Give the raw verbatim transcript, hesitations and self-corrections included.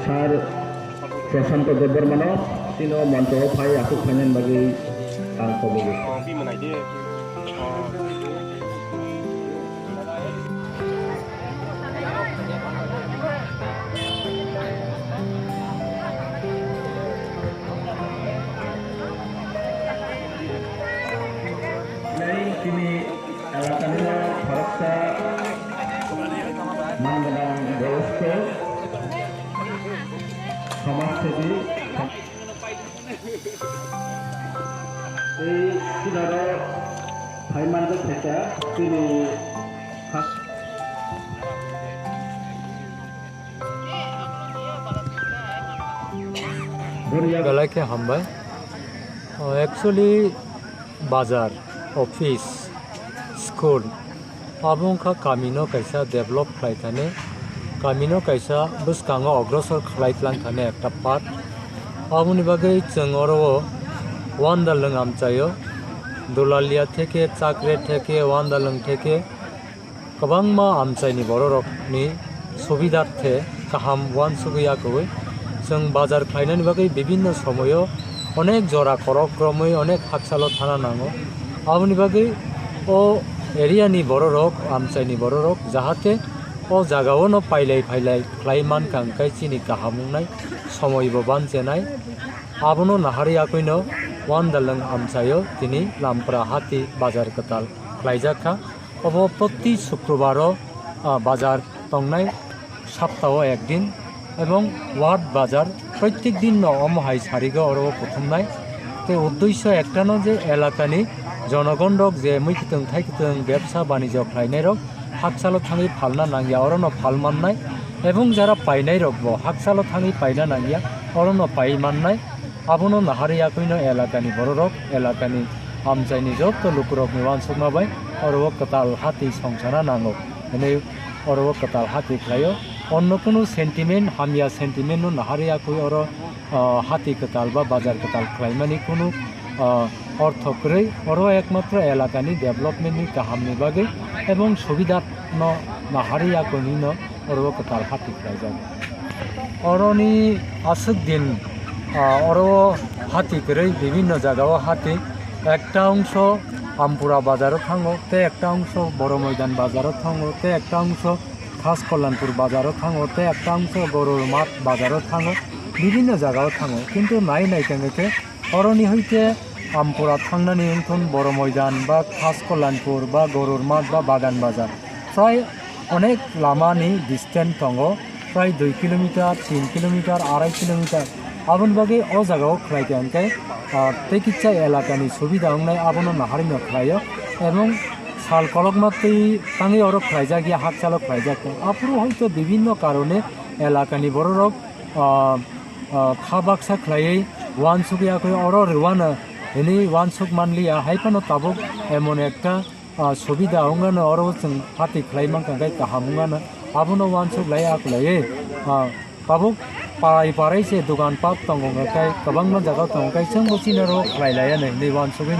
Sir Prashanto Debbarmano tino moncho o phai aswk phainani bagwi ang kobogo. Tini elakani khoroksa manganang boyosko samajsebi tei sinaro phai manjak khaisa tini ha-, Boriya. Belai khe hambai. Oh, actually, bazar, office, school, abo wngkha kamino kaisa develop khlai thani, kamino kaisa bwskango ogrosor khlai tlang thani ekta part. Aboni bagwi chwng oro o Wandalwng amchaio, Dulalia theke, Chakre theke, Wandalwng theke, kwbangma amchaini bororokni subidharthe kaham uansugwi ya kwrwi. Chwng bazar khlainani bagwi bibinno somoyo onek jora korok romwi onek haksalo thana nango. Aboni bagwi o area ni bororok, amchaini bororok jahate o jagao no pailai phailai khlai mankha, hwnkhe chini kaham wngnai, somoibo banchenai. Abono naharwi yakwino Wandalwng amchaio tini Lampra hati bazar kwtal khlaijak kha. Obo proti Shukrobaro, ah, bazar tongnai, saptao ekdin, ebong ward bazar proitek dinno omo hai sarigo oro kuthumnai. Tei uddesyo ektano je elakani jonogon rok je mui kwtwng thai kwtwng bebsa banijyo khlainai rok haksalo thangwi phalna nangya, orono phal mannai, ebong jara painai rokbo haksalo thangwi paina nangya, orono pai mannai. Abono naharwi yakwino elakani bororok, elakani amchaini jotto lukurokni uansukma bai oro o kwtal hati songsana nango hwnwi oro o kwtal hati khlaio. Onno kunu sentiment, hamya sentiment no naharwi yakwi oro, ah, hati kwtal ba bazar kwtal khlaimani kunu, ah, ortho kwrwi. Oro ekmatro elakani development ni kahamni bagwi ebong subida no naharwi yakwi no oro o kwtal hati khlaijak. Oroni aswk din, ah, oro hati kwrwi bibinno jagao hati, ekta ongso Ampura bazaro thango, tei ekta ongso Boro Moidan bazaro thango, tei ekta ongso Khas Kalyanpur bazaro thango, tei ekta ongso Goror Math bazaro thango, bibinno jagao thango. Kintu nai nai tongwi khe oroni hoite Ampura thangnani wngthun Boro Moidan ba Khas Kalyanpur ba Goror Math ba Bagan Bazar. Sai onek lama ni distance tongo, prai dui kilometer, tin kilometer, arai kilometer. Aboni bagwi o jaga o khlai kha hwnkhe, ah, tei kisa elaka ni subida wngnai abono naharwi no khlai o, ebong sal kolokma twi tangwi oro khlaijak ya, hakchalo khlaijak tong. Aphuru hoito bibinno karone elaka ni bororok, ah, ah, kha baksa khlaiwi uansuk ya khe oro rwano hwnwi uansuk manliya, hai phano tabuk emon ekta ah, subida wngmano oro chwng hati khlai mankha, hwnkhe kaham wngmano abono uansuk lai ya kwlaiwi, ah, tabuk parai parai se dogan pat tongo, hwnkhe kwbangma jaga tongo, hwnkhe chwngbo chini oro khlai laiya hinwi uansugwi.